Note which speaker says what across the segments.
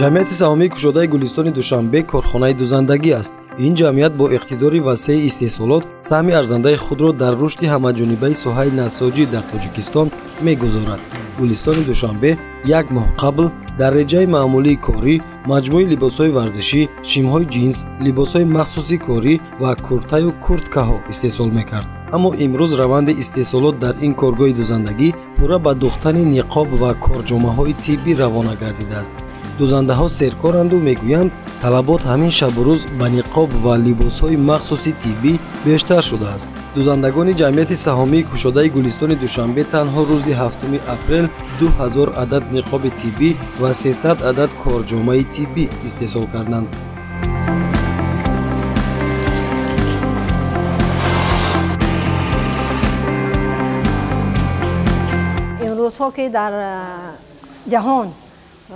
Speaker 1: Ҷамъияти саҳомии кушодаи Гулистони Душанбе корхонаи дузандагӣ аст. Ин ҷамъият бо иқтидори васеи истеҳсолот саҳми арзандаи худро дар рушди ҳамаҷонибаи соҳаи насоҷӣ дар Тоҷикистон мегузорад. Гулистони Душанбе як моҳ қабл дар реҷаи маъмулии корӣ маҷмӯи либосҳои варзишӣ, шимҳои ҷинс, либосҳои махсуси корӣ ва куртаю курткаҳо истеҳсол мекард. Аммо имрӯз раванди истеҳсолот дар ин коргоҳи дузандагӣ пурра ба духтани ниқоб ва корҷомаҳои тиббӣ равона гардидааст. Дузандаҳо серкоранду мегӯянд, талабот ҳамин шабу рӯз ба ниқоб ва либосҳои махсуси тиббӣ бештар шудааст. Дузандагони ҷамъияти саҳомии кушодаи Гулистони Душанбе танҳо рӯзи 7 апрел 2000 адад ниқоби тиббӣ ва 300 адад корҷомаи тиббӣ истеҳсол карданд.
Speaker 2: Имрӯзҳо ки дар ҷаҳон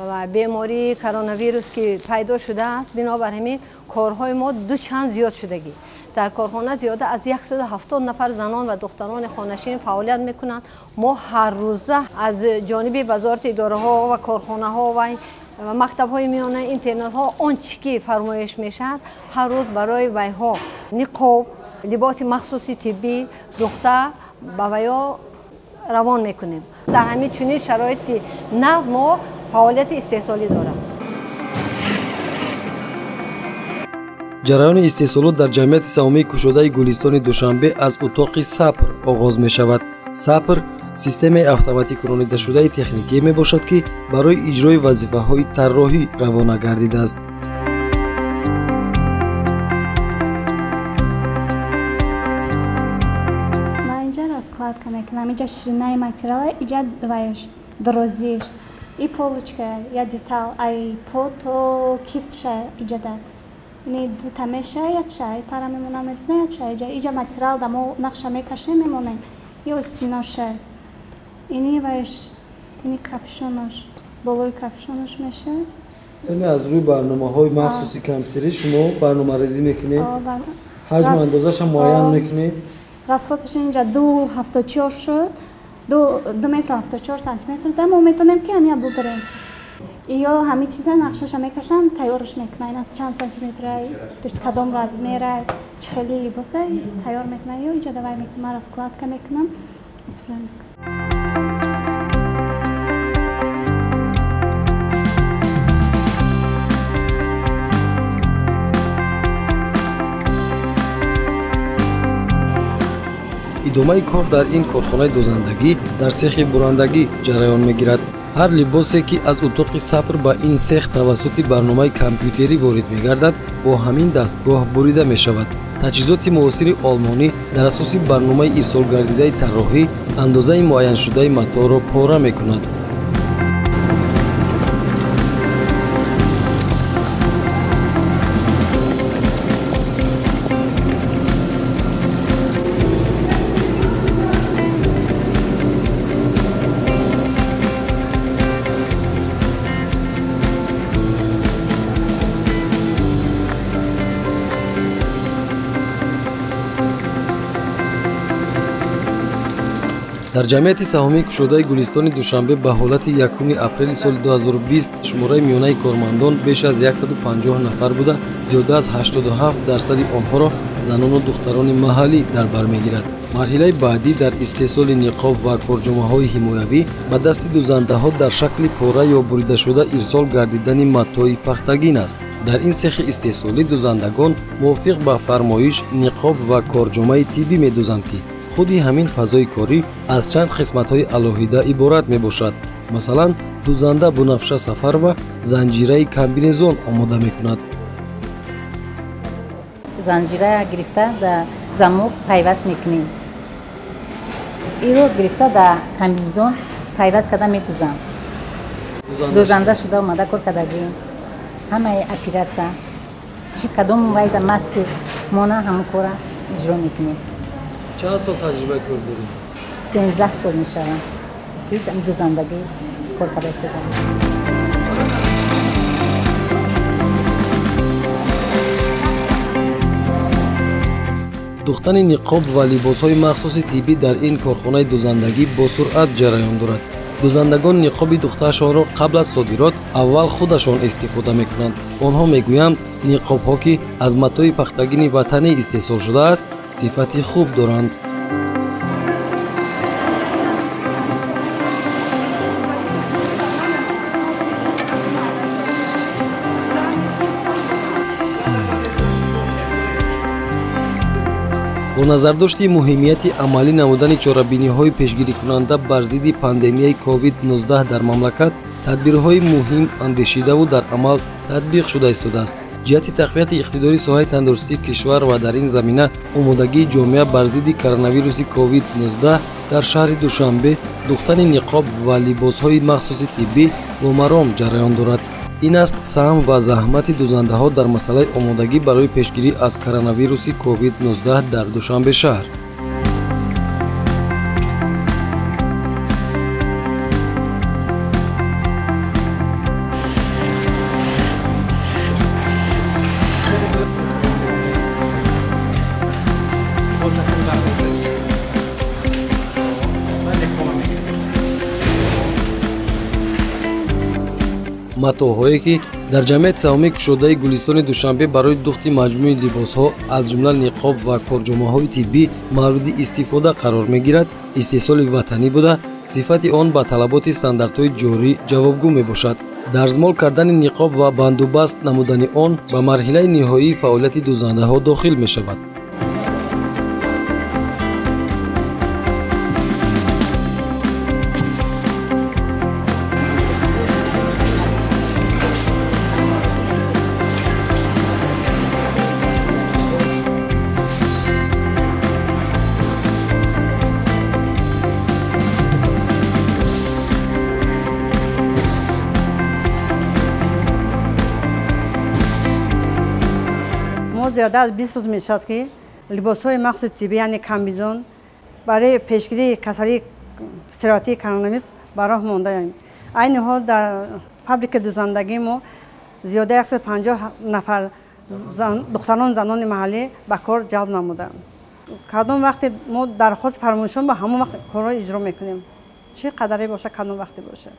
Speaker 2: ва бемории коронавирус ки пайдо шудааст, бинобар ҳамин корҳои мо дучанд зиёд шудагӣ. Дар корхона зиёда аз 170 нафар занон ва духтарони хонашин фаъолият мекунанд. Мо ҳар рӯза аз ҷониби вазорати идораҳо ва корхонаҳо ва мактабҳои миёна, интернатҳо он чӣ ки фармоиш мешавад, ҳар рӯз барои вайҳо ниқоб, либоси махсуси тиббӣ духта ба вайҳо равон мекунем. Дар ҳамин чунин шароити нағз мо фаъолияти истеҳсолӣ дорад.
Speaker 1: Ҷараёни истеҳсолот дар ҷамъияти саҳомии кушодаи Гулистони Душанбе аз утоқи САПР оғоз мешавад. САПР системаи автоматикунонидашудаи техникӣ мебошад, ки барои иҷрои вазифаҳои тарроҳӣ равона гардидааст.
Speaker 3: Ман инҷа раскладка мекунам, инҷа ширинаи материала, инҷа ваяш дорозиш, и полочка, я детал, ай по то кифтша иҷада. Ини дута меша, ятша, ай пара мемонам, медузам, ятша, иҷа, иҷа материал да мо нақша мекашем, мемонем. И остиноша. Ини ваяш, ини капшонош, болои капшонош меша.
Speaker 1: Яъне аз рӯи барномаҳои махсуси компютерӣ шумо барномарезӣ мекунед? Ҳаҷму андозаша муайян мекунед?
Speaker 3: Расходаш инҷа 2,74 шуд. 2 метру 74 сантиметр да мо метонем ки ҳамия бубарем. Ё ҳами чиза нақшаша мекашанд, тайёрш мекунанд. Ин аз чанд сантиметрай, кадом размерай, чӣ хели либосай тайёр мекунанд. Ё иҷа давай мекунам, ман раскладка мекунам, усура мекунам.
Speaker 1: Идомаи кор дар ин корхонаи дузандагӣ дар сехи бурандагӣ ҷараён мегирад. Ҳар либосе ки аз утоқи САПР ба ин сех тавассути барномаи компютерӣ ворид мегардад, бо ҳамин дастгоҳ бурида мешавад. Таҷҳизоти муосири олмонӣ дар асоси барномаи ирсолгардидаи тарроҳӣ андозаи муайяншудаи маторро пора мекунад. Дар ҷамъияти саҳомии кушодаи Гулистони Душанбе ба ҳолати 1 апрели соли 2020 шумораи миёнаи кормандон беш аз 150 нафар буда, зиёда аз 87% онҳоро занону духтарони маҳаллӣ дар бар мегирад. Марҳилаи баъдӣ дар истеҳсоли ниқоб ва корҷомаҳои ҳимоявӣ ба дасти дузандаҳо дар шакли пора ё буридашуда ирсол гардидани матои пахтагин аст. Дар ин сехи истеҳсолӣ дузандагон мувофиқ ба фармоиш ниқоб ва корҷомаи тиббӣ медузанд, ки худи ҳамин фазои корӣ аз чанд қисматҳои алоҳида иборат мебошад. Масалан, дузанда Бунафша Сафарова занҷираи комбинезон омода мекунад.
Speaker 4: Занҷира гирифта дар замок пайваст мекунем. Иро гирифта дар комбинезон пайваст карда медузам. Дузанда шуда омада кор кардагӣ. Ҳамаи оператсия чӣ кадом вайда мастер мона ҳамон кора иҷро мекунем.
Speaker 1: Чанд сол таҷрибаи кор доред?
Speaker 4: 13 сол мешавад ки дузандагӣ кор карда истодам.
Speaker 1: Духтани ниқоб ва либосҳои махсуси тиббӣ дар ин корхонаи дузандагӣ бо суръат ҷараён дорад. Дӯзандагон ниқоби духтаашонро қабл аз содирот аввал худашон истифода мекунанд. Онҳо мегӯянд, ниқобҳо, ки аз матои пахтагини ватанӣ истеҳсол шудааст, сифати хуб доранд. Бо назардошти муҳимияти амалӣ намудани чорабиниҳои пешгирикунанда бар зидди пандемияи COVID-19 дар мамлакат, тадбирҳои муҳим андешидаву дар амал татбиқ шуда истодааст. Ҷиҳати тақвияти иқтидори соҳаи тандурустии кишвар ва дар ин замина омодагии ҷомеа бар зидди коронавируси COVID-19 дар шаҳри Душанбе духтани ниқоб ва либосҳои махсуси тиббӣ бо маром ҷараён дорад. Ин аст саҳм ва заҳмати дӯзандаҳо дар масъалаи омодагӣ барои пешгирӣ аз коронавируси COVID-19 дар Душанбе шаҳр. Матоъҳое, ки дар ҷамъияти саҳомии кушодаи Гулистони Душанбе барои духти маҷмӯи либосҳо, аз ҷумла ниқоб ва корҷомаҳои тиббӣ мавриди истифода қарор мегирад, истеҳсоли ватанӣ буда, сифати он ба талаботи стандартҳои ҷорӣ ҷавобгӯ мебошад. Дарзмол кардани ниқоб ва бандубаст намудани он ба марҳилаи ниҳоии фаъолияти дӯзандаҳо дохил мешавад.
Speaker 5: Зиёда аз 20 рӯз мешавад, ки либосҳои махсуси тиббӣ, яъне комбинезон, барои пешгирии касалии сироятии коронавирус ба роҳ мондаем. Айни ҳол дар фабрикаи дӯзандагии мо зиёда 150 нафар духтарон, занони маҳаллӣ ба кор ҷалб намуданд. Кадом вақте мо дархост фармоишон, ба ҳамон вақт корро иҷро мекунем, чӣ қадаре бошад, кадом вақте бошад.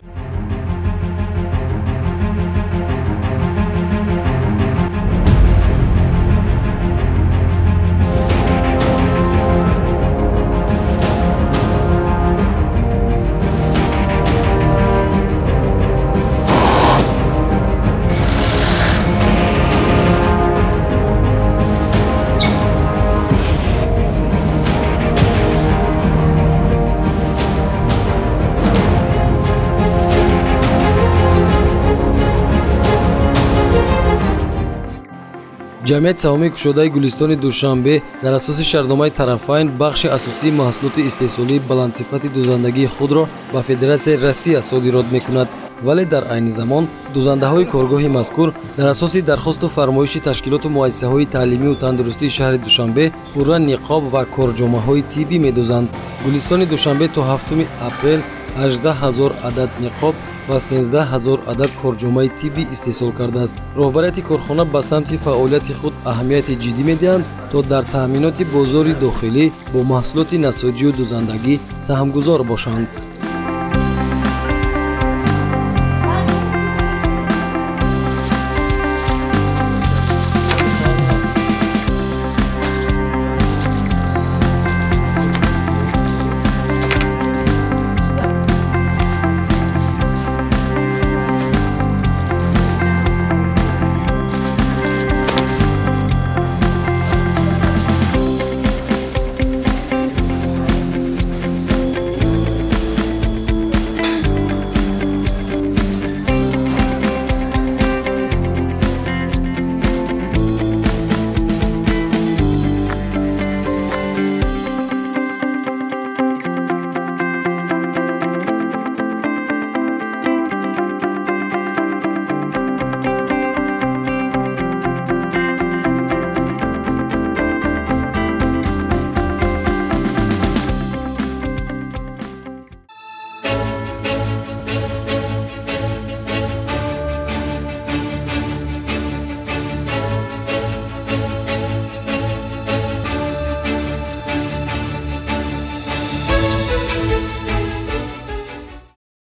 Speaker 1: Ҷамъияти саҳомии кушодаи Гулистони Душанбе дар асоси шартномаи тарафайн бахши асосии маҳсулоти истеҳсолии баландсифати дӯзандагии худро ба Федератсияи Россия содирот мекунад. Вале дар айни замон дӯзандаҳои коргоҳи мазкур дар асоси дархосту фармоиши ташкилоту муассисаҳои таълимию тандурустии шаҳри Душанбе пурра ниқоб ва корҷомаҳои тиббӣ медӯзанд. Гулистони Душанбе то 7 апрел 18 000 адад ниқоб ва 13 000 адад корҷомаи тиббӣ истеҳсол кардааст. Роҳбарияти корхона ба самти фаъолияти худ аҳамияти ҷиддӣ медиҳанд, то дар таъминоти бозори дохилӣ бо маҳсулоти насоҷию дӯзандагӣ саҳмгузор бошанд.